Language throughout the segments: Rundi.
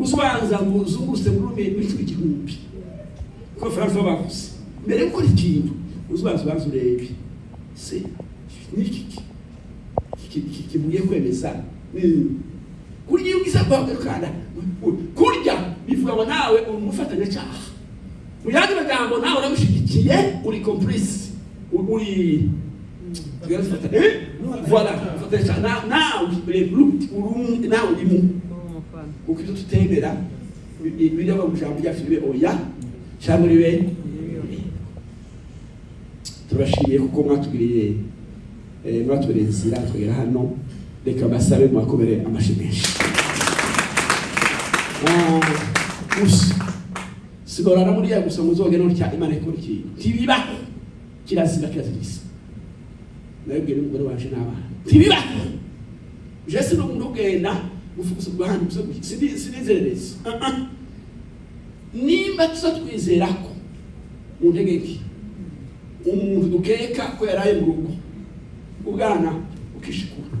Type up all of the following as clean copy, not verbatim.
Uzubanza ngo uzungurutse mu rurimi rw'inshuro 1000, kuko Abafaransa bavuze mbere yo gukora ikintu uzubanza ubanza urebe se n'iki kimugiye kwemeza. Kurya iyo ugize guhagarukana kurya bivuga ngo nawe uri umufatanyacyaha. Mu yandi magambo, nawe uramushyigikiye, uri complice, uri voilà, umufatanyacyaha nawe, uri nawe urimo, kuko ibyo tutemera bijya mu ijambo ryacu ribe oya cyangwa ribe. Turabashimiye kuko mwatugiriye, mwatubereye inzira twegera hano. Reka basabe mwakomere amashyi menshi. Gusa sigorana muriya gusa muzogera utya Imana ikora ikintu ntibibaho, kirazira, kirazirisa. Nabibwiye n'umugore wanje n'abana, ntibibaho. Je si n'umuntu ugenda gufukuza guhanda gusa sinizerereza. Nimba tuza twizera ko mu ntege nke umuntu dukeka ko yaraye mu rugo ubwana ukishikura,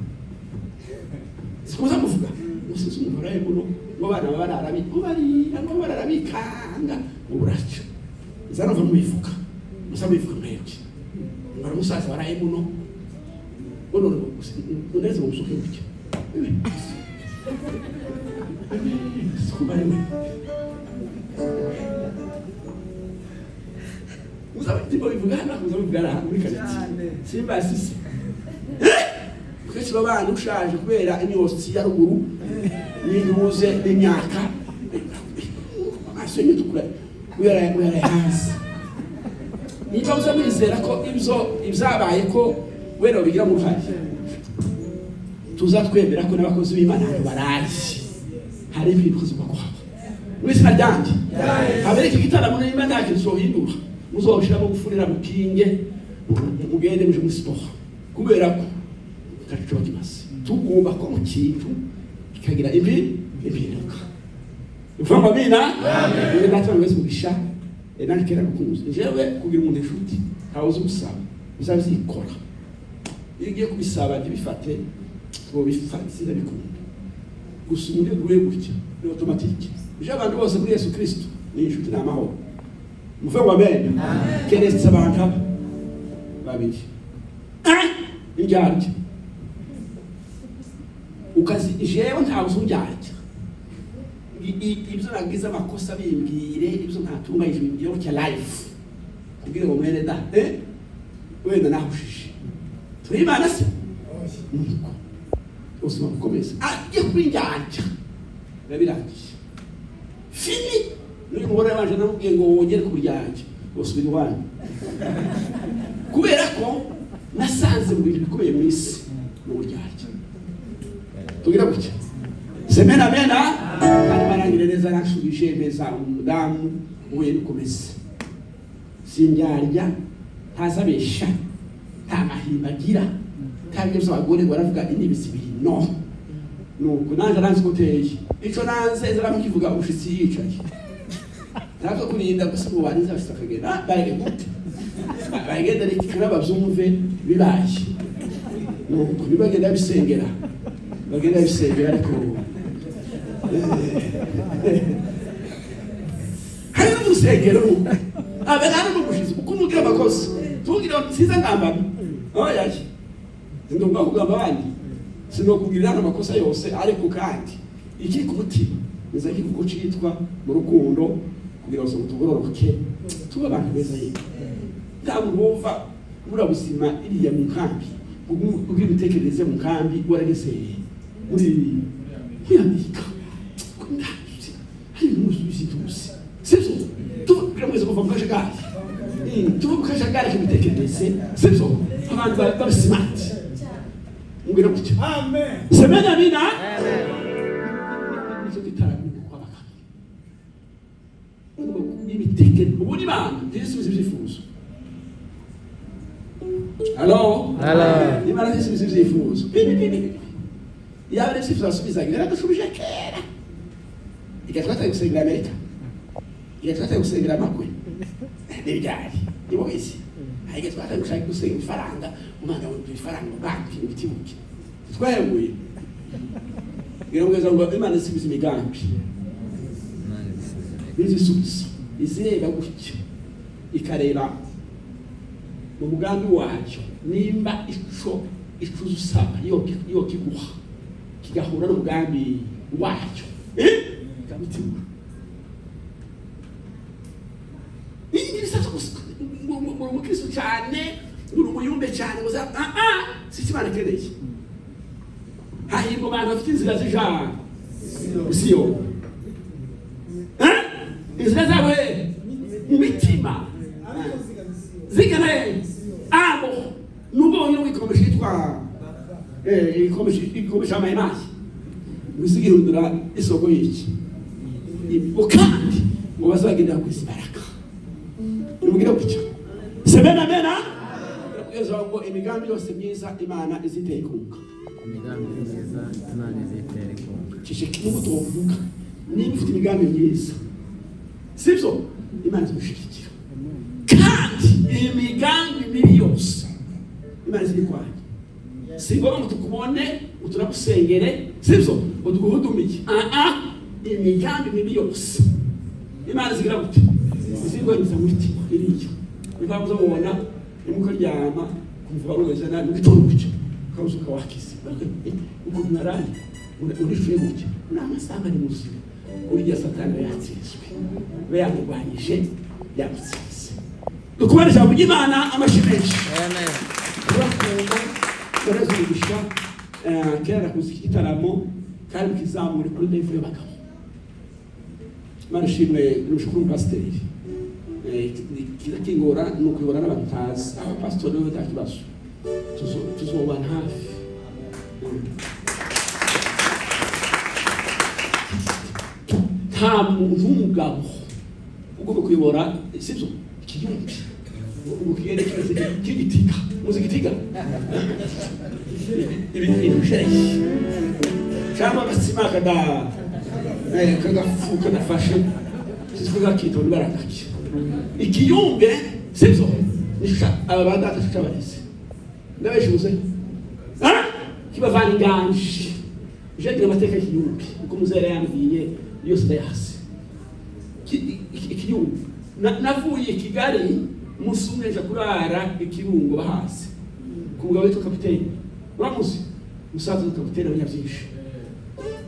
sikuza muvuga musize umuntu waraye muno, ngo abana baba bararabi ngo barira ngo bararabikanga ngo buraca nza mubivuga, musa mubivuga mwebwe ngo ari umusaza waraye muno, ngo none uneze musuke gutya sikubarewe. Uzaba bivuga hano, uzabivuga hano muri karitsiye simbasise. Kenshi babana ushaje kubera imyotsi ya ruguru n'intuze n'imyaka, amaso y'imitukura uyaraye hasi. Niba uza wizera ko ibyo ibyabaye ko wenda babigira mu ruhare, tuza twemera ko n'abakozi b'Imana hano baraye hari ibintu tuzigomba kuhaba mu izina ryanjye habere iki gitaramo. Niba nta kintu uzohindura, muzoshiramo gufurira mukinge, mugende muje muri siporo, kubera ko ntacyo kimaze. Tugomba ko mu kintu kikagira ibi impinduka. Uvuga ngo amina. Niba data wese mugisha nani kera gukunze jewe kugira umuntu inshuti, ntawe uzi gusaba, uzabyikora. Iyo ugiye kubisaba ntibifate ngo bifate, sinabikunda. Gusa umuntu iyo duhuye gutya ni automatique. Je abantu bose muri Yesu Kristo ni inshuti, ni amahoro. Muve ngo amen. Keretse abantu aba babiri indyarya ukazi, jewe ntawe uzi undyarya. Ibyo nagize amakosa bimbwire, ibyo ntatunganyije bimbwire gutya life kugira ngo mwene da wenda nahushije turi Imana se nuko ubuzima bukomeza. Agiye kuri njyanja biba birangiye, fini. N'uyu mugore wanje namubwiye ngo wongere kuryanja usubira iwanyu, kubera ko nasanze mu bintu bikomeye mu isi ni uburyarya. Tugira gutya semena amena, kandi barangire neza. Nashubije neza umudamu uhuye n'ukomeza, sindyarya, ntazabesha, nta mahimba agira, nta byo by'abagore ngo baravuga indimi zibiri. No nuko nanje aranzi ko uteye ico nanze zaramukivuga ubushitsi yicaye ntabwo kurinda gusa ngo barinze abashitsi bakagenda bareke gute bagenda reka bavyumve bibaye. Nuko nibagenda bisengera, bagenda bisengera, ariko hari n'urusengero abe nta n'ubushizi kuko nugira amakosa tugira nsiza ngambana oya sindumva kugamba abandi, sinokugirira hano amakosa yose. Ariko kandi ikiri ku mutima niza kivugo citwa mu rukundo kugira ngo tugororoke tube abantu beza. Yewe, nta muntu wumva buriya buzima iriya mu nkambi, ugira imitekerereze mu nkambi warageze muri Amerika hari ibintu by'intuzi, sibyo? Tuvugira mwese kuva mu kajagari, tuva mu kajagari k'imitekerereze, sibyo? Abantu babe smart. Mbwira gutya semenya amina. Nicyo gitaramo kw'abagabo imitekerereze ubundi Imana ntizisubiza ibyifuzo. Halo? Halo. Imana ntisubiza ibyifuzo. Bibi bibi bibi. Yaba ari ibyifuzo yasubizaga yaradushubije kera. Igihe twataye gusengera Amerika, igihe twataye gusengera amakwe n'ibyari nibo bizi, hari igihe twataye gushaka gusenga ifaranga, umwana we ifaranga banki ibitibuke twayaguye. Ngira ngo Imana isubiza imigambi. N'izisubizo izireba gutya, ikareba mu mugambi wayo nimba ico icuza usaba yo kiguha kigahura n'umugambi wayo, ikabitima. Ibi bisabye gusa uri umukristo cyane, uri umuyumbe cyane ngo si cyo Imana ikeneye. Hahirwa abantu bafite inzira zija Siyoni. Inzira zabo he mu mitima zigana he abo nubonye wikomeje yitwa ikomeje amayimayi ngo isoko y'iki ngo kandi ngo bazagendera ku isi baraka. Nimubwire gutya semena mena kugeza ngo imigambi yose myiza Imana iziteye inkunga. Imigambi myiza Imana izitera inkunga. Ceceka nubwo tuvuga niba ufite imigambi myiza, sibyo, Imana izagushyigikira, kandi imigambi mibi yose Imana izirwanya. Si ngombwa ngo tukubone ngo tunagusengere, sibyo, ngo tuguhudumiye. Imigambi mibi yose Imana izigira gute? Izirwanyiriza mu mitima iriya. Niyo mpamvu uzamubona nimukaryama kumva rumeze nabi mu gitondo gutya ukabuzuka wakize ukuntu naraye urishuye gutya ni amasaha ari muzima. Urya Satani aba yatsinzwe, aba yamurwanyije, yamutsinze. Dukubane ijambo ry'Imana amashyi menshi. Amen. Turakunda tureze umugisha. Kera nakoze iki gitaramo kandi mukizamure kuri level y'abagabo. Imana ishimwe n'ushukuru pasiteri. Kiza kingora ni ukuyobora n'abantu ntazi. Abapasitori bo nta kibazo, tuzobana hafi. Nta muntu w'umugabo ugomba kuyobora, sibyo, ikiyumbi ngo kigende kimeze nk'igitiga. Muzi igitiga? Ibintu bishereye cyangwa agatsima kagafu kadafashe siko gakitwa ibaragaki ikiyumbe, sibyo? Nisha aba badata cabareze ndabeshuze kibavana inganje. Jegira amateka y'ikiyumbi uko muzera yambwiye yose ndayahasi. Ikiyumbi navuye i Kigali umunsi umwe nja kurara ikirungo bahasi ku mugabo witwa kapiteni. Uramuzi umusaza witwa kapiteni abanyabyinshi.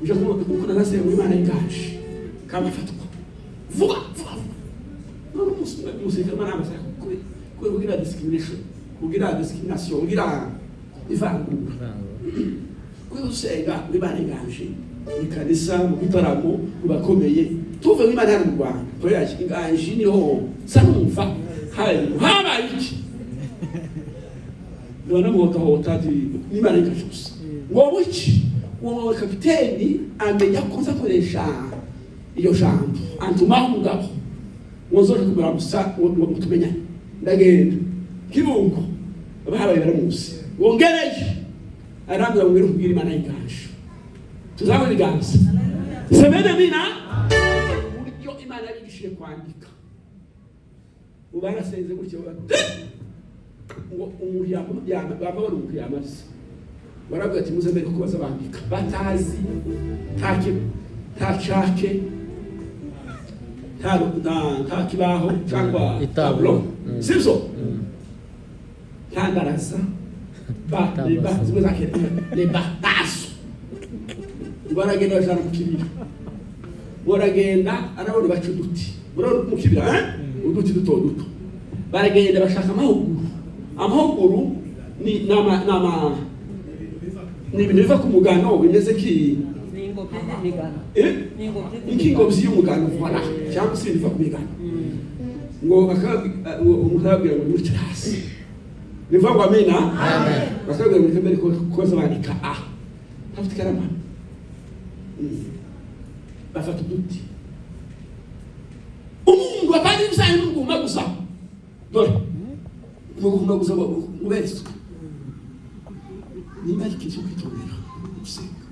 Nja kumukunda nasenga Imana y'inganje kamafatwa vuba vuba vuba. None umunsi umwe umusirikare arambaza kubera kugira discrimination, kugira discrimination, kugira ivangura, kubera usenga Imana y'inganje mu kanisa, mu gitaramo, mu bakomeye tuve mu Imana hano mu Rwanda kubera inganje niho nsa numva habaye iki nibona muhotahota ati n'Imana y'inganje gusa ngo buki. Uwo kapiteni amenya ko nzakoresha iyo jambo antumaho umugabo ngo nzoje kumura gusa ngo tumenyane. Ndagenda Kibungo bahabaye baramuzi wongereyo arambwira ngo ngwino kubwira Imana y'inganje tuzabona ibiganza semene mina uburyo Imana yabigishije kwandika. Ubu barasenze gutyo ngo umuntu yabona umuntu yamaze baravuga ati muze mbere kuko baza bandika batazi nta cake nta kibaho cyangwa Itablo. tablo, sibyo, nta ndaraza ba leba zimwe za kera leba taso. Baragenda bajana mu kibira, baragenda arabona baca uduti. Murabona mu kibira uduti duto duto. Baragenda bashaka amahuguru. Amahuguru ni nama nama ni ibintu biva ku mugano bimeze ki Ni ingobyi y'imigano. Ni ingobyi. Nk'ingobyi y'umugano, voilà, cyangwa se ibintu biva ku migano. Ngo umuntu arababwira ngo nimwicare hasi, nivuga ngo amena. Bakabwira ngo mbere koza bandika a ntafite ikaramu. Bafata uduti umuntu apana ibijyanye n'ubuguma gusa, dore n'ubuguma gusa mubere isuku. Niba ari ikintu cyo kwitondera gusenga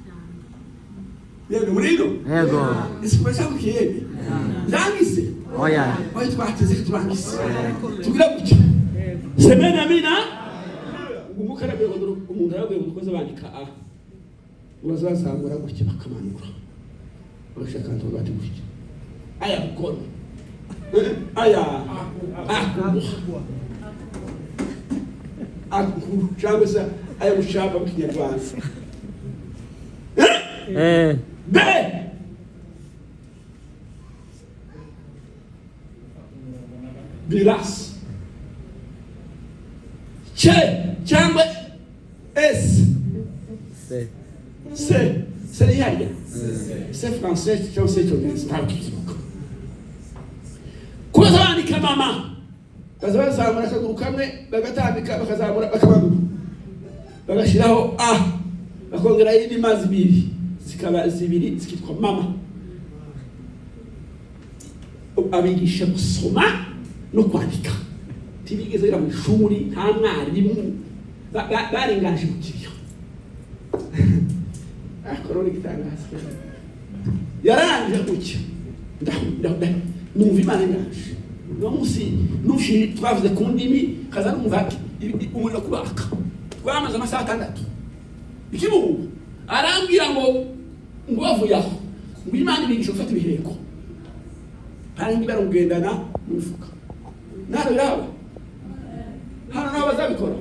yego muri ino Yego. isuku bashaka kiyebe ndangise. Oya. Oya twateze turangize tugira gutya semena mina. Umwuka arabwira ngo umuntu arabwira ngo dukoze bandika a baza bazamura gutya bakamanura bagashaka akantu bati gutya. Aya bukono. Aya akubwa. Akukuru cyangwa se aya bushamba mu Kinyarwanda. B. Biras. C cyangwa S. C. C. C ni hariya. C français cyangwa C cyongereza ntabwo kibyibuka. Kubaza bandika mama. Baza bazamura akaguru kamwe bagatambika bakazamura bakabaguru. Bagashyiraho A. Bakongeraho indi mazi ibiri. Zikaba zibiri zikitwa mama. Abigisha gusoma no kwandika. Ntibigeze bagera mu ishuri nta mwarimu barenganje mu kiriyo. Korona igitangaza. Yarangije gutya. Numva Imana inganje. Uno munsi nushi twavuze ku ndimi kaza numva umuriro kubaka. Twamaze amasaha 6. Ikibugu arambwira ngo bavuye aho. Ngo Imana ibigisha gufata ibiheko. Kandi barugendana mu mifuka. Naro yabo. Hano nabo bazabikora.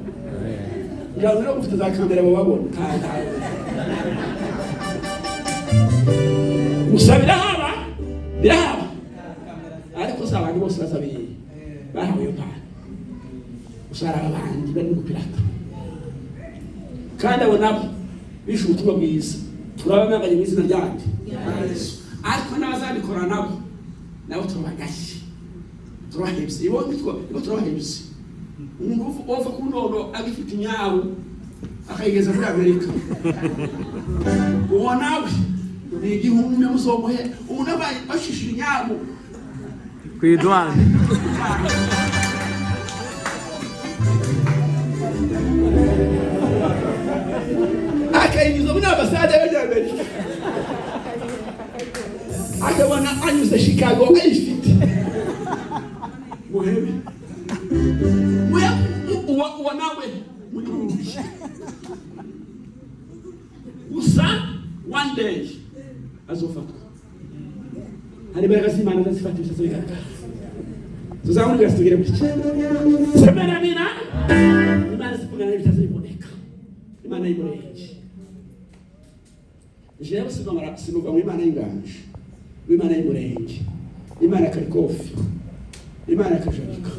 Ngira ngo mufite za kamera bababona. Gusa birahaba. Birahaba. Ariko si abantu bose bazabiye. Bahawe iyo mpano. Gusa hari abandi bari gupirata. Kandi abo nabo bishe ubutumwa bwiza. Turabamaganye mu izina ryanje. Ariko n'abazabikora nabo nabo turabagashye. Turabahebye. Ibo turabahebye. Umuntu wova ku ndodo agifite inyabu akayigeza muri Amerika. Uwo nawe ni igihumbi muzomuhe. Umuntu abaye bashishira inyabu Kwidwana. Akayinjiza muri ambasade y'Abanyamerika. Akabona anyuze Chicago ayifite. Muhebe. Uwa nawe munyumvishe. Gusa one day azofatwa. Hari imbaraga z'Imana zazifata ibisatsi bigaragara. Tuzamurira tugere muri cyo. Semera nina. Imana zivugana n'ibisatsi biboneka. Imana y'Umurenge. Jewe sinuva mu Imana y'inganje. Mu Imana y'Umurenge. Imana Karikofi. Imana Kajarika.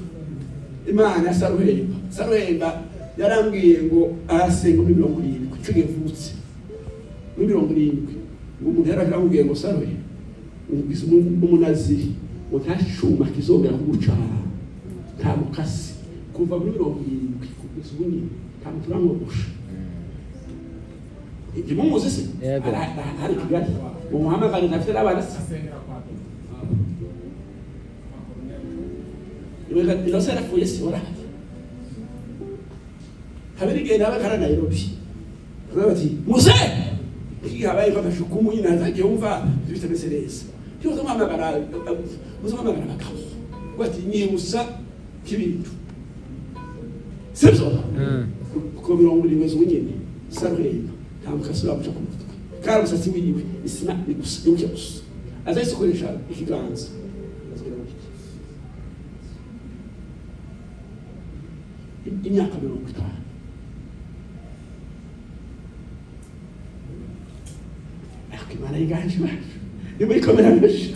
Imana Saruhemba. Saruhemba yarambwiye ngo arasenga muri 70 ico givutse. Muri 70 ngo umuntu yaramubwiye ngo Saruhemba umugisi umunaziri ngo nta cuma kizongera kuguca nta mukasi kuva muri 70 kugeza ubu nyine nta muntu uramwogosha. Ntimuzi se? Hari Kigali umuhamagare ntafite n'abana se. Inosa yarapfuye se warahari. Habiri igihe nawe kara Nairobi. Baravuga bati muze habaye nk'amashukumu nyine azagiye wumva bitameze neza. Ntimuze muhamagara abagabo. Bati nyibusa k'ibintu. Sibyo? Ku 70 z'ubu nyine Saruhemba nta mukasi wamuca ku mutwe. Kandi umusatsi wiwe isima ni gusa ni buke gusa. Azayikoresha ikiganza. Imyaka 50. Ariko Imana yiganje bacu. Ni muri komera benshi.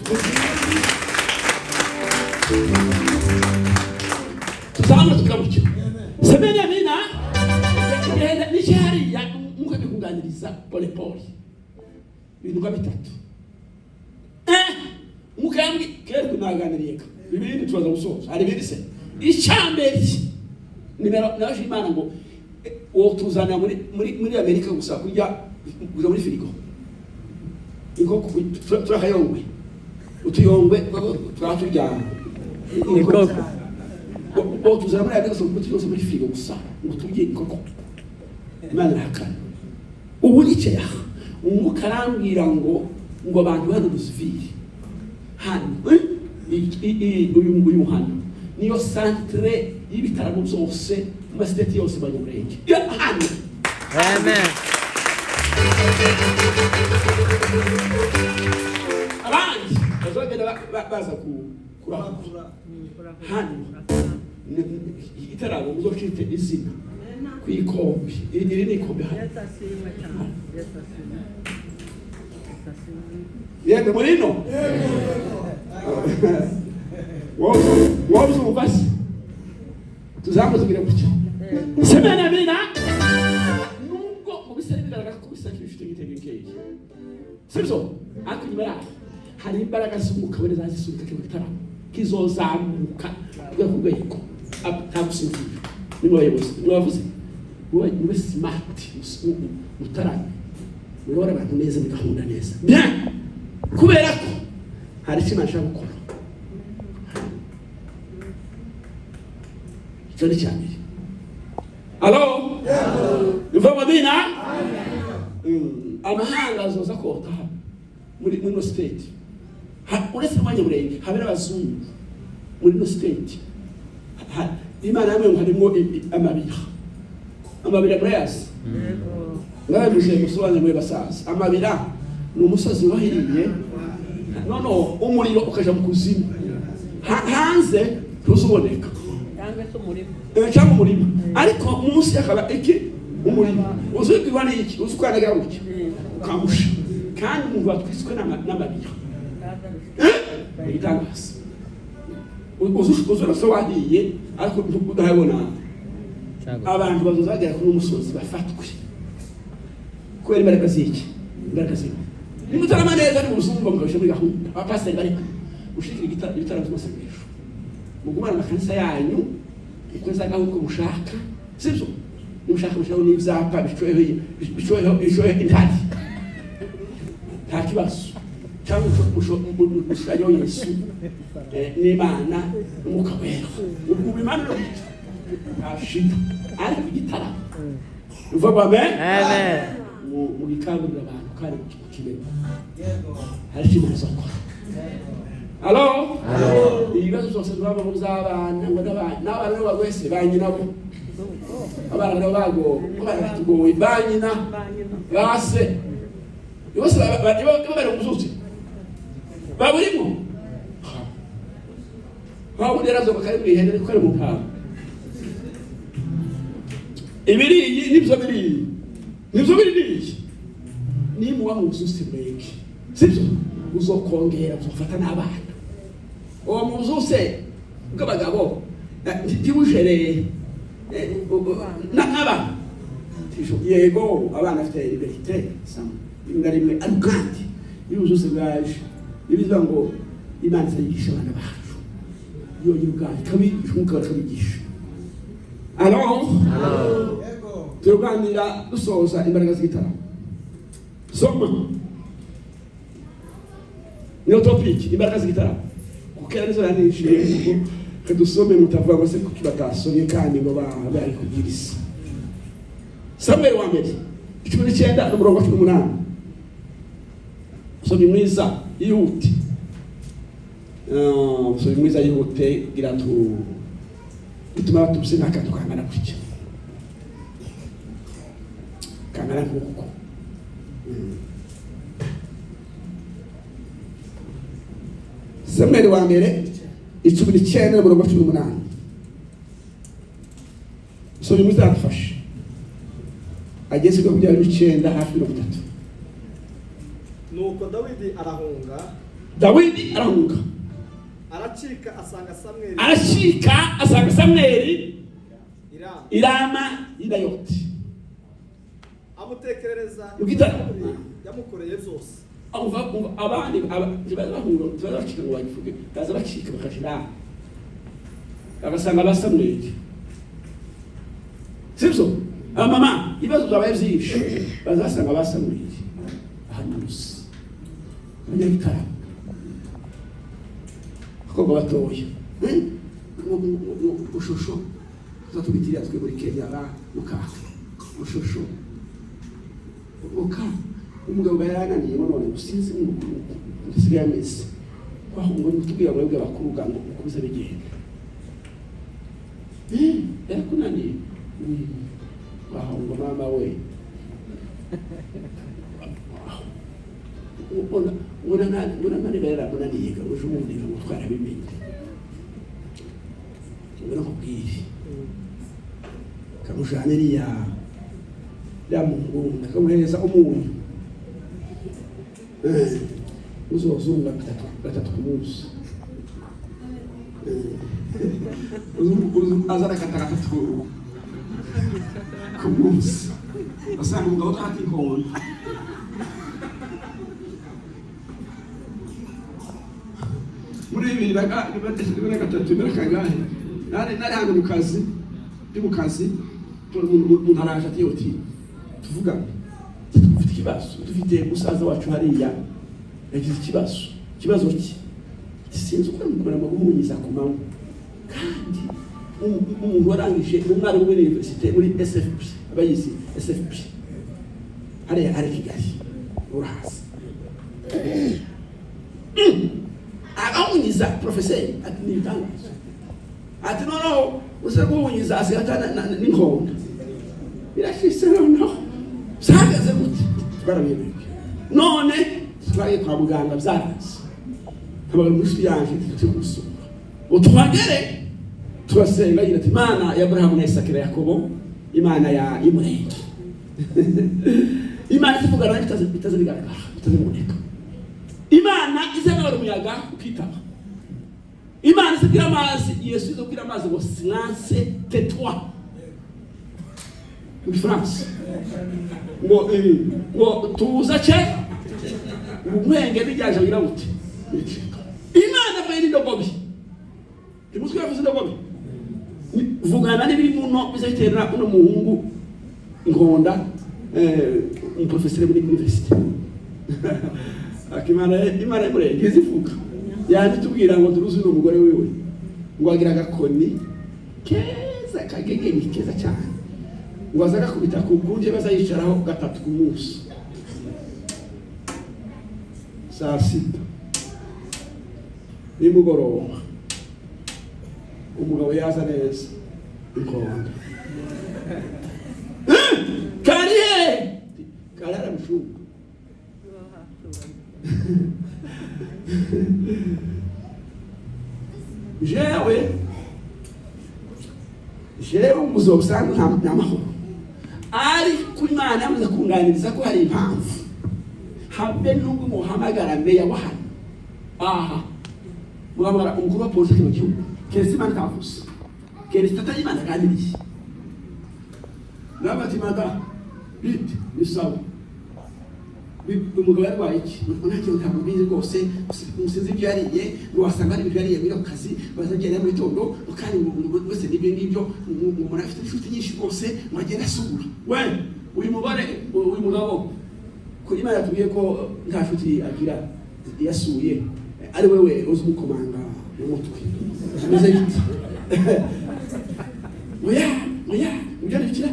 Tuzamura tukamucyo. Semenya nina. Ni hariya nkuko bikunganiriza pole pole. Ibintu nka bitatu. Mukambwe kera kunaganiriye. Ibindi tubaza gusoza. Hari ibindi se. Icyambere nimero naje Imana ngo wo tuzana muri Amerika gusa kurya kuja muri firigo. Inkoko turakayongwe. Utuyongwe turaturyana. Inkoko. Wo tuzana muri Amerika gusa muri firigo gusa ngo turye inkoko. Imana irahakana. Ubu nicaye aha. Umwuka arambwira ngo abantu hano Ruziviri. Hano uyu muhanda niyo centre y'ibitaramo byose mu masiteti yose Banyamurenge. Hano. Amen. Bazogenda baza kurahura hanyuma igitaramo muzocite izina ku ikombe. Iri ni ikombe hano. Yesu ashimwe cyane. Yesu ashimwe. Yesu ashimwe. Yego, murino wowe se tuzamuzibwira gutya, semena amina. Nubwo mu bisa bigaragara ko bisa nk'ibifite nk'intege nkeya, sibyo? Ariko inyuma yaho hari imbaraga z'umwuka wera zazisunika kino gitaramo kizozamuka kugera ku rwego. Nta gusinzira. Nimwe abayobozi, nimwe bavuze, mube smart, mutarame, muyobore abantu neza muri gahunda neza. Bien, kubera ko hari icyo Imana ishaka gukora. Icyo ni icya mbere. Alo, biva amina. Amahanga azoza kota hano muri no state. Uretse n'abanyamurenge, habe n'abazungu muri no state. Imana yamwe ngo harimo amabira. Amabira murayazi? Yego. Mwabivuze, musobanure mwe basaza. Amabira ni umusozi wahiriye, noneho umuriro ukaja mu kuzimu. Hanze ntuzuboneka. Cyangwa se umurima. Cyangwa umurima, ariko munsi hakaba iki? Umurima. Uzibwirwa n'iki? Uzi ukandagira gutya ukamusha, kandi umuntu watwiswe n'amabira. Igitangaza, uzi wahiye ariko udahebona. Abantu bazagera kuri uno musozi bafatwe kubera imbaraga z'iki? Imbaraga z'iki? Nimutarama neza, nimuzumva mukabishyira muri gahunda. Abapasiteri bari gushikira ibitaramo by'amasengesho, mugumane amakanisa yanyu ukweza gahunda uko mushaka, sibyo? Nimushaka mushyiraho n'ibyapa bicoyeho intare, nta kibazo, cyangwa mushushanyeho Yesu n'Imana n'Umwuka Wera, ubimanure gutyo, nta shida. Ariko igitaramo, uvuga amen. Amen. Mugikangurira abantu kandi mukimenya hari icyo Imana izakora. Alo, ibibazo byose twaba by'abana ngo n'abana nabo wese ba nyina bo, abana nabo bagowe, abana batugowe, ba nyina, ba se bose bari umuzuzi baburimo. Waba undi yarazoka kari mu ihene, ariko kari mu ntama. Ibiriyi nibyo, biriyi nibyo, biriyi nimuba mu buzusi mwenge, sibyo? Uzokongera uzofata n'abana. Uwo muzuse bw'abagabo ntibujereye n'abana. Yego, abana bafite liberté rimwe na rimwe, ariko kandi iyo ubuzuse bwaje, bivuga ngo Imana izayigisha abana bacu yonyine ubwayo, ikabigisha umwuka wacu abigisha. Alors, turaganira dusoza imbaraga z'igitaramo. Soma, niyo topic, imbaraga z'igitaramo, kuko nizo yanishiye. Kuko dusome, mutavuga ngo se kuki batasomye kandi ngo bari kubwiriza. Samuel wa mbere 19 n'umurongo wa 18. Usomye mwiza yihute. Usomye mwiza yihute, gira tu bituma tubise n'akantu kangana gutya, kangana nk'uko. Samuel wa mbere 19 n'umurongo wa 18. Usomye mwiza yadufashe ageze kuri 29, hafi 30. Nuko Dawidi arahunga. Dawidi arahunga. Aracika asanga Samweli. Arashika asanga Samweli Irama. Irama y'Inayoti. Amutekerereza Mu gitaramo. yamukoreye byose. Umva, abandi ntibaza bahunga, ntibaza bacika ngo bagivuge, baza bacika bakashira bagasanga ba Samweli, sibyo? Abamama, ibibazo byabaye byinshi, baza basanga ba Samweli ahanuzi, abanyagitaramo, abakobwa batoya. Ushusho tuzatubitirira twe muri Kenya ba mukaka ushusho uka umugabo yarananiye ngo none usinzi usigaye ameze kwaho ngo tubwira mwebwe abakuru ngo uko biza bigenda. Yarakunaniye waho ngo mama we. Ubona yaramunaniye ngo ejo bundi ngo twarabimenye. Ubona nkubwire, kamujane iriya ya mungunda, kamuhereza umunyu. Uzozunga gatatu gatatu ku munsi. Azana kata gatatu ku munsi, asanga umugabo atahata inkonda. Muri 2023, 20 na kangahe, nari hano mu kazi, ndi mu kazi, umuntu araje ati: "Oti tuvugane, dufite ikibazo, dufite musaza wacu hariya yagize ikibazo." Ikibazo cye, sinzi uko mukora guhunyiza ku manywa, kandi umuntu warangije, umwarimu muri université, muri SFP, abayizi SFP hariya hari Kigali urahazi, agahunyiza professeur. Ati ni ibitangaza. Ati noneho uza guhunyiza asigaye n'inkonda birashise. Noneho byahagaze gute? Twarabiyobewe. None twagiye kwa muganga, byaranze. Mpamagara umushuti yanje, tujye gusura ngo tuhagere turasenga. Agira ati: "Imana ya Aburahamu na Isaka na Yakobo, Imana ya y'umurenge, Imana ituvugana bitaze bigaragara, bitaze biboneka, Imana izagabana umuyaga ukitaba, Imana izibwira amazi, Yesu izabwira amazi ngo silence, tais-toi mu Gifaransa, ngo ngo tuza ce ubwenge n'ijyaje bugira buti biricika. Imana avuye n'indogobe." Ntimutwe yavuze indogobe. Vugana n'ibiri muno biza bitera uno muhungu inkonda, umuprofeseri muri université. Akimana Imana y'umurenge izivuga yaje tubwira ngo turuzi uno mugore wiwe ngo agira agakoni keza kagegeni keza cyane, ngo aza agakubita ku ntebe azayicaraho gatatu ku munsi, saa sita nimugoroba. Umugabo yaza neza, inkonda kari he? Kari aramushumba. Jewe mu buzima busanzwe nta mahoro, ariko Imana yamaze kunganiriza ko hari impamvu. Habe nubwo muhamagara meya wa hano aha, muhamagara umukuru wa polisi kino gihugu, keretse Imana itavuze, keretse atari Imana aganiriye nawe. Ati: "Mada bite?" "Ni sawa." Umugabo yarwaye iki? Ngo nta kintu, ntabwo mbizi rwose, sinzi ibyo yariye. Ngo wasanga ari ibintu yariye muri ako kazi bazagenda mu gitondo, ngo kandi ngo rwose n'ibyo ngibyo, ngo umuntu afite inshuti nyinshi rwose, ngo agende asura we. Uyu mugore, uyu mugabo, ko Imana yatubwiye ko nta nshuti agira yasuye, ari wewe uzi umukomanga mu mutwe, ameze bite? Oya, oya, ibyo ntibikira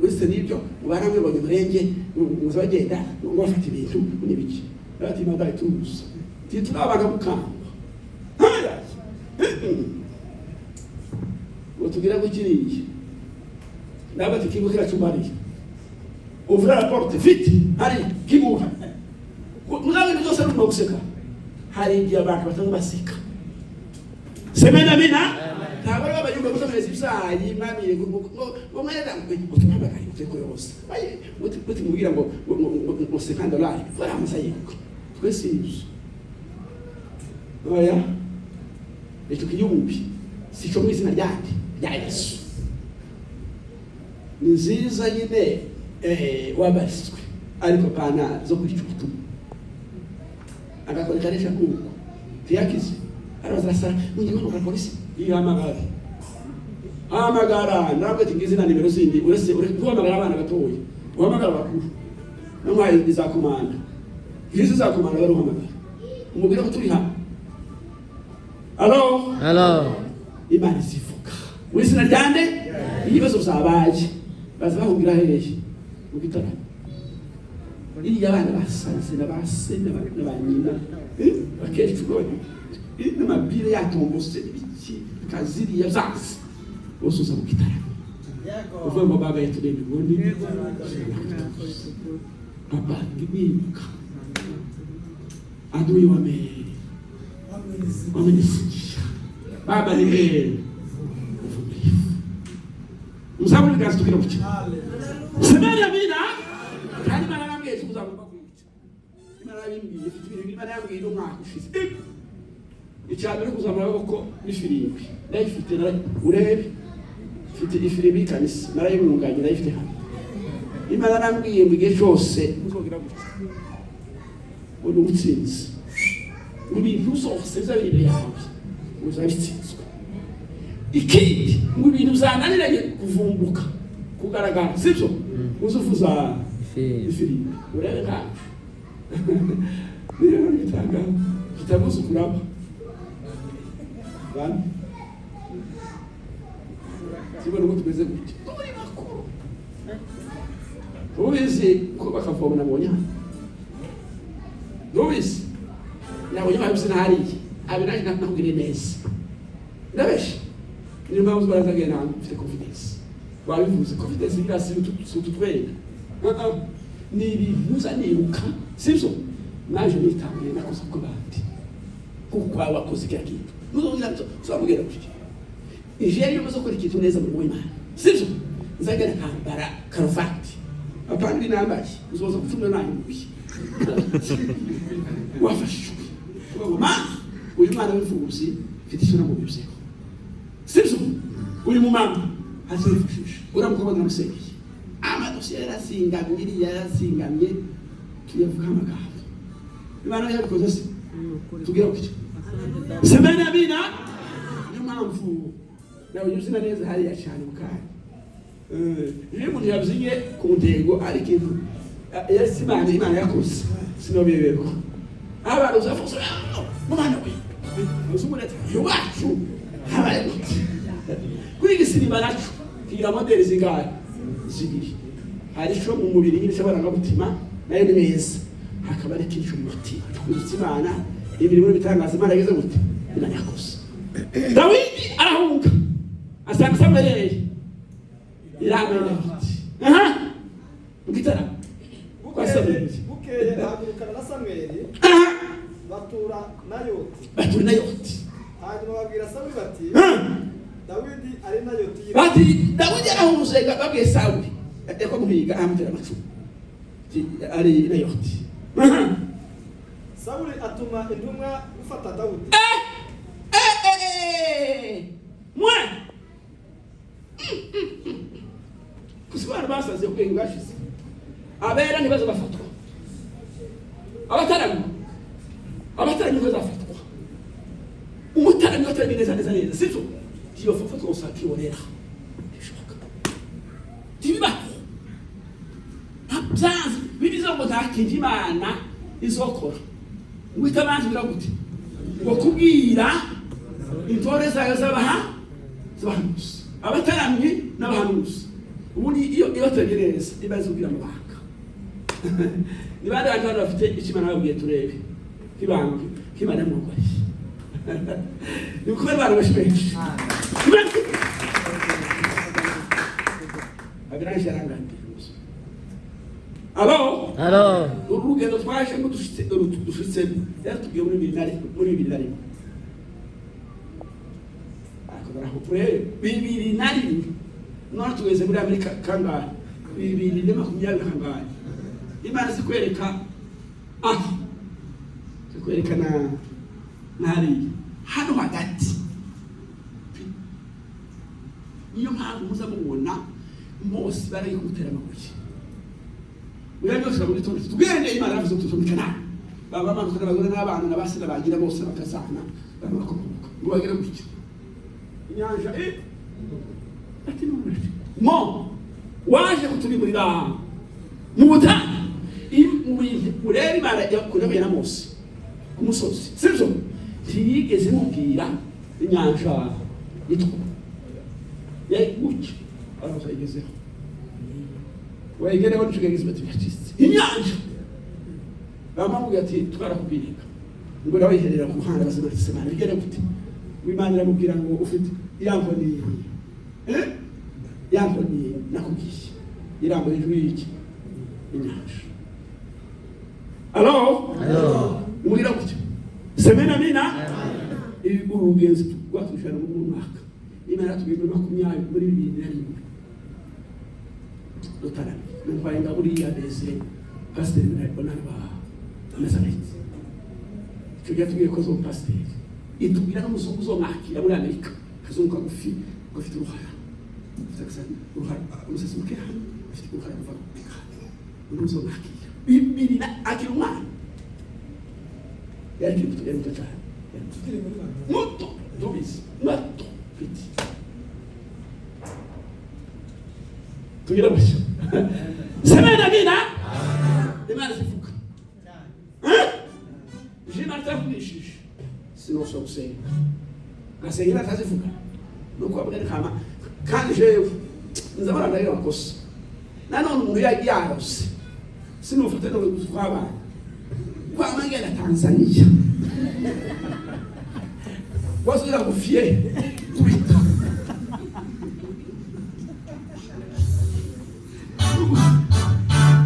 wese n'ibyo baramwibonye umurenge ngo bagenda ngo bafata ibintu n'ibiki. Ati: "Madayi tuza titurabaga mukangwa ngo tugire ngo kiriya." Nawe ati: "Kingo kiriya cyumba hariya, ouvre la porte vite, hari kingura." Mugabo ibintu byose ari guseka. Hari igihe abantu batanga baseka semena mina. Ntabwo ari abayumva gusa ibyayi mwamiye ngo ngo mwera ngo tuhamagare ngo teko yose muti mubwira ngo ngo $50 baramuza yiruka. Twese ibyo oya, icyo kiyumbi si cyo mu izina ryandi rya Yesu. Ni nziza nyine, wabariswe, ariko pana zo kwica ubutumwa. Agakora ikaresha kuko tiyakize araza arasara ngiye guhamagara polisi. Ihamagara, hamagara. Ntabwo ati ngizi na nimero zindi, uretse guhamagara abana batoya, uhamagara abakuru namwaye iza komanda, ngizi za komanda bari uhamagara umubwire ko turi hano. Alo? Hello. Imana izivuga mu izina ryande. Ibibazo byabaye baza bahungira hehe? Mu gitaramo iriya abana basanze na ba se na ba nyina, bakecuru, n'amabire yatombose ibiki kaziriya byanze bose, uza mu gitaramo uvuga ngo baba yaturemye ubundi papa nibuka. Adui wamenisikia. Baba ni mvumilivu. Mzamuri kazi tukira kuki. Semeni amina. Kandi Imana yarambwiye kuzamurwa kuki. Imana yarabimbwiye, ifite ibintu Imana yambwiye umwaka ushize. Icya mbere kuzamura amaboko n'ifirimbi. Ndayifite urebe. Mfite ifirimbi y'ikanisa narayimunganye, ndayifite hano. Imana yarambwiye ngo igihe cyose uzogira gutya ngo ni ubutsinzi, ngo ibintu zose bizaba biri imbere yawe uzaba bitsinzwe. Ikindi, ngo ibintu bizananiranye kuvumbuka, kugaragara, sibyo, uzuvuza ifirimbi. Ifirimbi, urebe nkawe niyo gitanga kitabuze kuraba bane sibona uko tumeze gutya, turi bakuru, ubizi ko bakavoma. Nabonye hano, ntubizi, nabonye babizi hariya abe naje nakubwiriye neza, ndabeshe. Niyo mpamvu barazagenda mfite confidence. Wabivuze, confidence ngira si ututwenda, ni ibintu uza niruka, sibyo? Naje nitangiye, nakoze ku bandi kuko kwawe wakoze kiriya kintu, nuzongera uzamubwira gutya. Ije iyo umaze gukora ikintu neza mu w'Imana, sibyo, nzagenda nkambara karuvati, apana ibi nambaye, uzoza gucumura nanguye wafashijwe kuvuga ngo: "Mana, uyu mwana w'imfubyi mfite icyo namubizeho," sibyo? Uyu mumama azifashisha, uriya mukobwa namusengeye, amadosiye yarazingamye, iriya yarazingamye, tuyavuga amagambo. Imana yabikoze se tubwira gutya. Semeni amina. Niyo mpamvu nawe unyuzina neza hariya cyane mu kanya. Iyo umuntu yabyinnye ku ntego ari ikintu yasi Imana yakoze, sinobiberwa abantu uzafuza mwana we uzi umuntu ati iwacu habaye gute kuri igisimba naco kigira modeli zingahe? Zibiri. Hari ico mu mubiri nyine cy'amarangamutima, nayo ni meza, hakaba n'ikindi cyo mu mutima twibutsa Imana imirimo n'ibitangaza Imana yagize gute, Imana yakoze. Dawidi arahunga asanga Samweli iramwe Dawidi aha mu gitaramo kwa Samweli. Bukeye ahagurukana na Samweli, aha batura Nayoti. Batura Nayoti. Hanyuma babwira Sawuli bati: "Dawidi ari Nayoti y'i Bati Dawidi yarahunze. Babwiye Sawuli ko muhiga amutera amacumu. Ati, ari Nayoti. Sawuli atuma intumwa gufata Dawudi. Mwe kusi abantu basaze, ubwenge bwashize. Abera ntibaza bafatwa, abataramyi ntibazafatwa. Umutaramyi wataramye neza neza neza, sibyo, ntiyofatwa gusa akibonera, ntibishoboka, ntibibaho byanze bibize ngo nta kintu Imana izokora ngo itabanje bira gute, ngo kubwira intore zayo z'abahanuzi, abataramyi n'abahanuzi. Ubundi iyo ibatabye neza iba izubwira amabanga. Ni bande bantu hano bafite icyo Imana babwiye? Turebe nk'ibanga nk'Imana yamwugariye. Ni ukubera abantu benshi benshi abirangije yaranganiriye. Alo? Alo. Uru rugendo twajemo dushitsemo yaratubwiye muri 2001. Ariko barahupure 2001, none tugeze muri Amerika kangahe? 2020 na kangahe? Imana zikwereka aha, zikwereka na hariya hano hagati. Niyo mpamvu muza mubona Mose baragiye kumutera amabuye. Uyanyoshora muri tundi tugende, Imana yavuze ngo tuzomuca nabi. Baba bamanuka n'abagore n'abana na base n'abagira bose bakazana barabakomoka ngo bagere gutya inyanja ati none mo waje kuturimurira mu butayu. Mu bintu ureba Imana yakunahuye na Mose ku musozi, sibyo, ntiyigeze imubwira inyanja itukura. Yari gutya aramusa igezeho, wegereho n'ikiganza, bati biracitse inyanja. Bamamubwira ati twarakubwiraga ngo nawe yiherera ku muhanda bazima. Ati semana bigere gute? Imana iramubwira ngo ufite ya nkoni, ya nkoni nakubwiye irambura ijwi y'iki inyanja. Alo? Alo. Umubwira gutya. Semena amina. Uru rugenzi rwatujana muri uno mwaka, Imana yatubwiye muri 21, muri 2001 rutarami ntwaye ngaburiya mbese pasiteri bonana ba Nazareti. Icyo gihe yatubwiye ko zo pasiteri itubwira n'umuzungu uzomwakira muri Amerika, akazungu kagufi gafite uruhara, gafite uruhara, umusatsi muke hano, afite uruhara ruva undi uzomwakira bibiri na akiri umwana, yari akiri muto, yari muto cyane, yari muto muto, tubizi muto piti tugira gutya. Semena amina. Imana zivuga je natavugishije sinosha gusenga, ngasenga Imana itazivuga nuko bavuga ni kama. Kandi jewe nzabona ndagira amakosa nanone umuntu yarose sinufate no twabana kwama ngenda Tanzania wasubira gufiye kubita.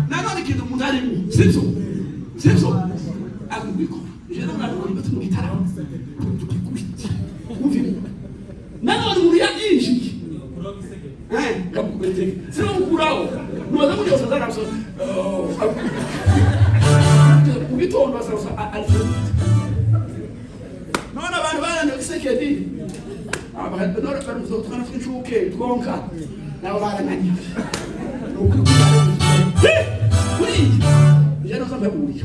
Nanone ikintu umuntu arimo sibyo, sibyo akubikora je nabona bati mu gitaramo tukikubita wumva nanone umuntu yabyinjiye ngamukubeteke sinamukuraho nubaza muri yose azaramusa mu gitondo basaramusa ari. None abantu barananiwe Kisekedi, none bari mu twana tw'incuke twonka nabo barananiwe. Ni ukuri kuriya njye noza mpeburiye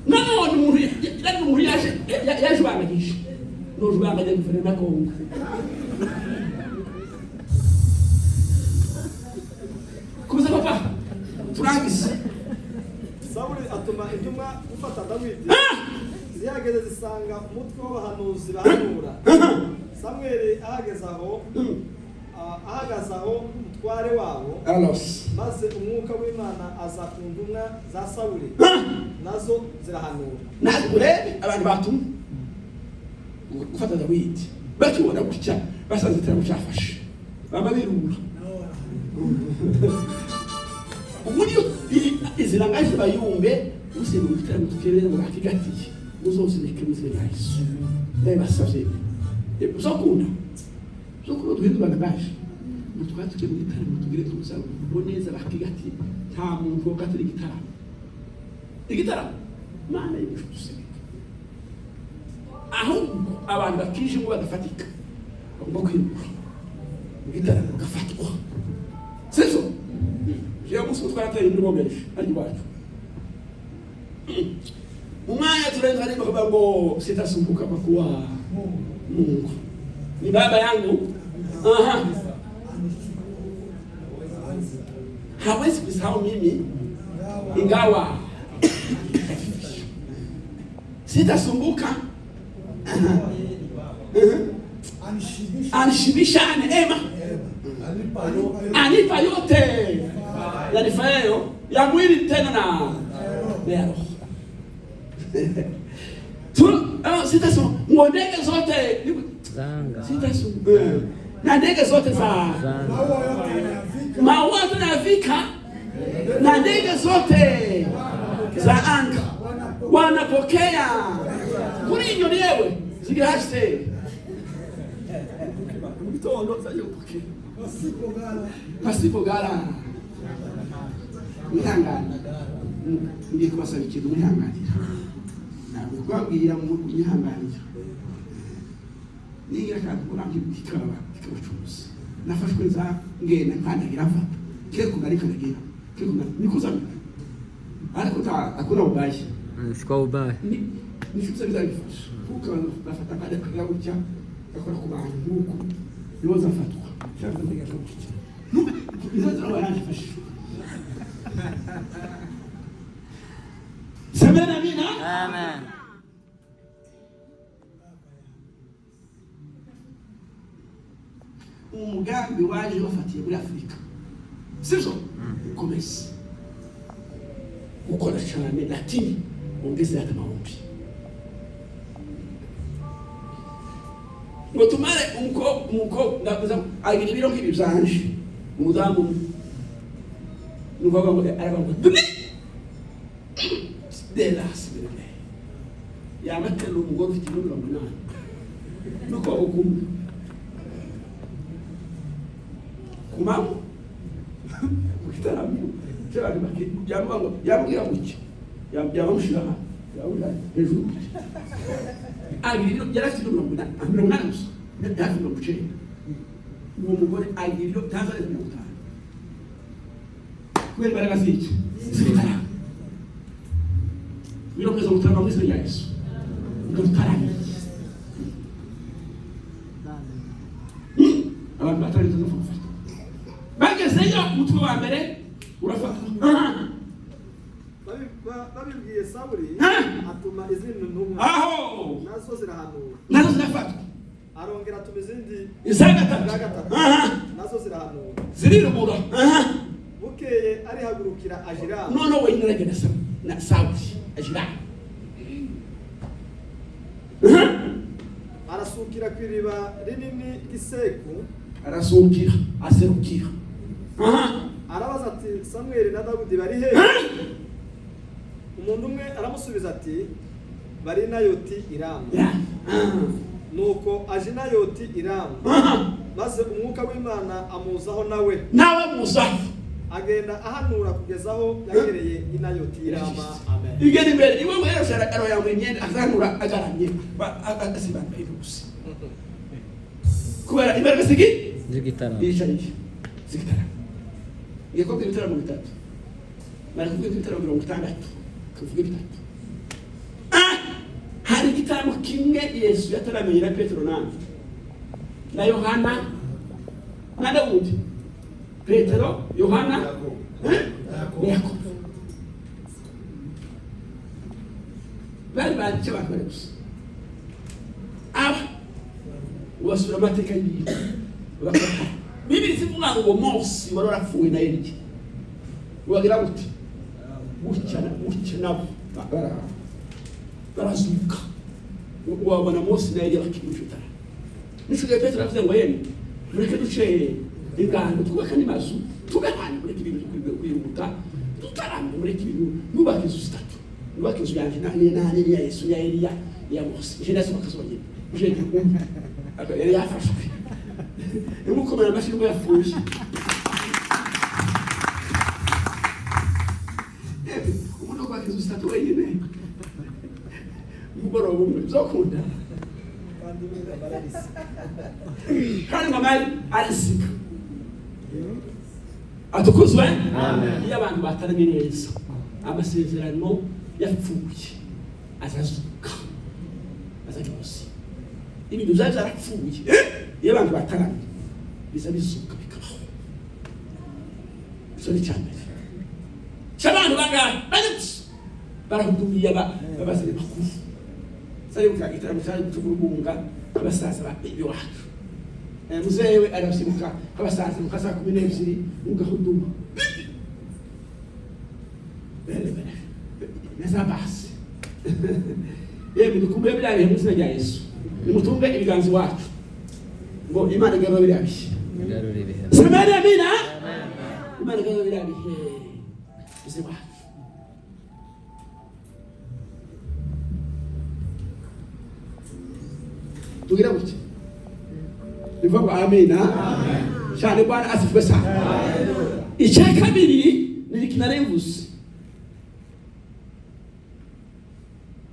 nanone umuntu yari umuntu yaje yajubanganyije nujubanganya guverinoma ya Kongo. Kuza papa turangize. Sawuli atuma intumwa gufata Dawidi. Zihageze zisanga umutwe w'abahanuzi bahanura. Samweli ahageze aho, ahagaze aho umutware wabo, alos maze umwuka w'Imana aza ku ntumwa za Sawuli, nazo zirahanura. Ntabwo urebe abantu batumwe gufata Dawidi bakibona gutya basanze iterambere cyafashe baba birura uburyo izi langaje bayumbe usenge mu gitaramo tukerere ngo bakigatiye muzozireke mu izina rya Yesu. Ndabibasavye, uzokunda uzokunda duhindura langaje ngo twari tugiye mu gitaramo tugire tuzaboneza bakigatiye. Nta muntu wogatira igitaramo, igitaramo Mana y'ijuru dusenge ahubwo abantu bakijemo badafatika bagomba kwirura mu gitaramo bagafatwa sibyo. Jewe umunsi twarateye muri bomeje ari iwacu mu mwanya turenze ariko kuvuga ngo sitasumbuka kwa kuwa Mungu ni baba yangu. Aha, hawezi kusahau mimi ingawa sitasumbuka. Anishibisha neema, anipa yote yanifayayo ya mwili tena na ya roho. Sitasumbuka ngo ndege zote Zanga. sitasumbuka na ndege zote za Zanga. Maua tunavika na ndege zote za anga wanapokea kuri inyoni yewe zigira hashtag mu gitondo zaje gupokea pasipo gara. Mwihangane, ngiye kubasaba ikintu mwihanganira, ntabwo kubabwira mwihanganira nigira akantu kurambye kikabacuruza nafashwe nza ngenda nkandagira mfata kile kungalika nagira kile kungalika nikuzamira ariko ta hakuna ubaya. Si kwa ubaya. Ni nishuza bizabifasha kuko abantu bafata akajya kagira gutya gakora ku bantu nk'uko nibo zafatwa cyangwa ndagira gutya izo nzira barangifashisha. Semena amina. Amen. Umugambi waje bafatiye muri Afurika sibyo ukomeze gukora cyane lakini ongeze hata maombi ngo tumare umukobwa ndakuza agira ibiro nk'ibi byanje umudamu umwe nuvuga ngo aravuga ngo dumi delas yamateruye. Umugore ufite ibiro 80 n'ukuboko kumwe ku manywa mu gitaramo cy'abantu yamuvuga ngo yamubwira gutya, yabamushyira hano, yamubwira hejuru gutya. Agira ibiro, yari afite ibiro 80, 80 gusa, yari afite 90. Uwo mugore agira ibiro ntazarenza 50 kubera imbaraga z'iki? Z'igitaramo. Biro kweza gutarama mu izina rya Yesu, ngo dutarame. Abantu batari gufata bagezeyo, umutwe wa mbere urafatwa. Babibwiye Sawuli, atuma izindi ntumwa, Aho nazo zirahanura. Nazo zirafatwa. Arongera atuma izindi Iza gatatu. Iza gatatu. Nazo zirahanura. Zirirubura. Bukeye arihagurukira ajira. Noneho wenyine aragenda na Sawuli ajira. Arasukira ku iriba rinini ry'Iseku. Arasukira, aserukira. Arabaza ati: "Samweli na Dawudi bari he?" Umuntu umwe aramusubiza ati: "Bari Nayoti i Rama." Nuko aje i Nayoti i Rama, maze umwuka w'Imana amuzaho nawe. Nawe musa. Agenda ahanura kugeza aho yagereye i Nayoti i Rama. Amen. Igenda imbere iwe mwero aro yambaye imyenda, azanura agaramye, asibanga gusa kubera imbaraga zigi Z'igitaramo. Yicaye z'igitaramo. Ngiye kubwira ibitaramo bitatu, bari kuvuga ibitaramo 60, tuvuge bitatu. Hari igitaramo kimwe Yesu yataramenye na Petero nande na Yohana na Dawudi. Petero, Yohana, eh? Na Yakobo. Bari bazi icyo abantu bari gusa. Aba ubasura amateka y'ibintu bakata. Bibiri zivuga ngo Mose wari warapfuye na Eliya wagira gute gutya na gutya, nabo barazuka. Wabona Mose na Eliya bakiri mu gitaramo. Nico gihe Petero avuze ngo: "Yemwe, mureke duce ingando, twubake n'amazu, tube hano, mureke ibintu kwihuta, dutaramye, mureke ibintu, nubake inzu zitatu, nubake inzu yanjye n'iya Yesu, n'iya Eliya, n'iya Mose." Je ndasubaka zonyine, je ndi umwe. Yari yafashwe, nimukomera amashyi ngo yapfuye. Umuntu kubaka inzu zitatu wenyine umugoroba umwe bizokunda? Kandi bararisa. Kandi ngo amari arisiga atukuzwe. Iyo abantu bataramye neza, amasezerano yapfuye azazuka, azajya ubuzima. Ibintu byari byarapfuye, iyo abantu bataramye biza bizuka bikabaho. Icyo ni icya mbere cy'abantu bangahe bane gusa barahudumiye, babazanye bakuru. Saribuka igitaramo cyari cy'urubunga, abasaza ba iwacu. Muzehe we arabyibuka, abasaza muka saa 12 ugahuduma na za basi. Yemwe, dukumbuye biriya bihe mu izina rya Yesu. Nimutunge ibiganza iwacu ngo Imana igarura biriya bihe. Igarura ibihe. Semeni amina. Imana igarura biriya bihe iwacu. Tugira gutya bivuga ngo amina cyane. Bwana asifiwe sana. Icya kabiri ni iki nari mvuze,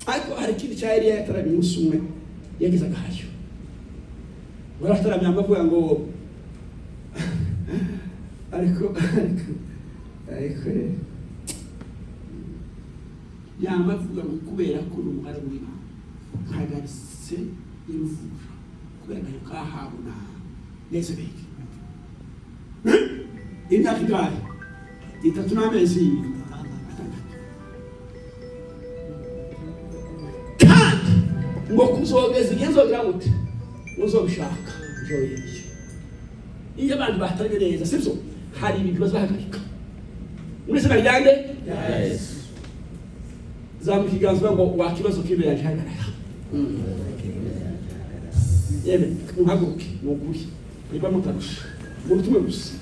ariko hari ikindi cya Eliya yataramye umunsi umwe, yagize agahayo. Barataramye avuga ngo ariko yamba avuga ngo kubera ko ni umugaragu w'Imana, mpagaritse imvura kubera agahe kahawe na Yezebeli imyaka ingahe? 3 n'amezi 6. Kandi ngo kuzogeza igihe nzogira gute, muzobishaka nzoyeye. Iyo abantu bataramye neza, sibyo, hari ibintu bazahagarika muri izina ryanjye. Yesu. Zamuka ikiganza uvuga ngo: "Wa kibazo k'imbere yanjye, hagarara." Yewe, muhaguruke. Ni ukuri niba mutarusha umuntu umwe gusa,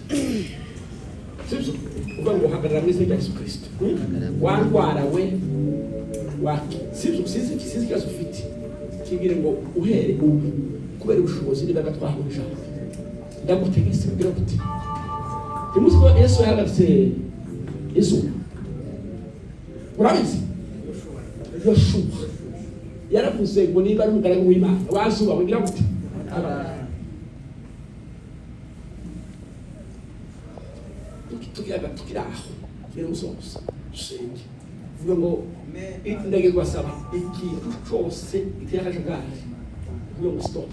sibyo, uvuga ngo: "Hagarara mu izina rya Yesu Kirisito. Wa ndwara we." Waki sibyo, sinzi sinzi ikibazo ufite, kibwire ngo uhere ubu kubera ubushobozi n'imbaraga twahawe ijambo, ndagutegetse kugira gute? Ntimuzi ko Yesu yahagaritse izuba? Urabizi, Yoshuwa yaravuze ngo niba ari umugaragu w'Imana, wazuba wigira gute? Tukiraga tukiri aho tugere musoza dusenge, vuga ngo ndagiye kubasaba ikintu cyose giteye akajagari, vuga ngo stop,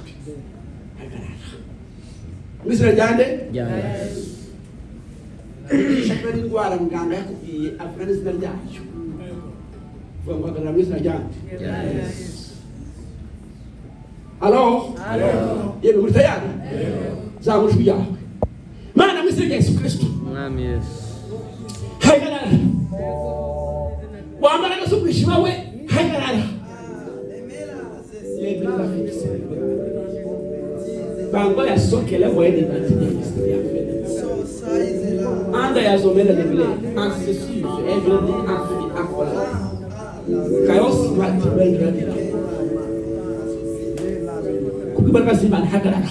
hagarara mu izina rya nde? Rya Yesu. Ishaka n'indwara muganga yakubwiye, avuga n'izina ryayo, vuga ngo hagarara mu izina rya nde? Rya Yesu. Alo, yewe, muri tayari? Zamura ijwi ryawe. Mana, mu izina rya Yesu Kristo, Mwami Yesu. Hagarara, wambara neza umwijima we, hagarara. Yemerera fixe bango yasokele voyene batini ya fene anda yazomela lebile ancestures evredi afi akola kayosi mati wendradira kubw'imbaraga z'Imana, hagarara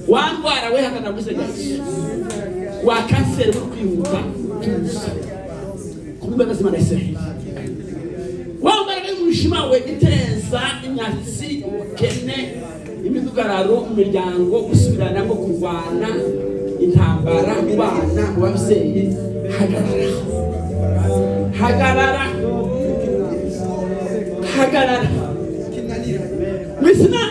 wandwara we, hagarara mu izina rya Yesu. Wa kanseri uri kwihuta, tuza kubw'imbaraga z'Imana ya Israheli. Wa mbaraga y'umwijima we iteza imyatsi, ubukene, imidugararo mu miryango, gusubiranamo, kurwana intambara mu bana, mu babyeyi, hagarara, hagarara, hagarara mu izina.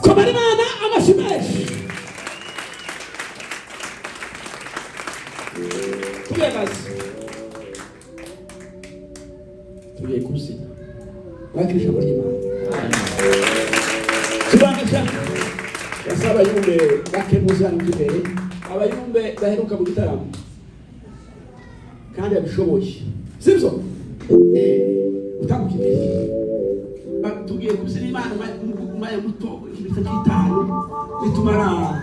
Komera Imana amashyi menshi. Tubibaze, tugiye kubyina, wakira ijambo ry'Imana. Tubanza basaba abayumbe bake muze hano imbere, abayumbe baheruka mu gitaramo kandi babishoboye, sibyo? Utambuka imbere. Tugiye kubyina Imana umwanya muto, iminota nk'itanu nitumara.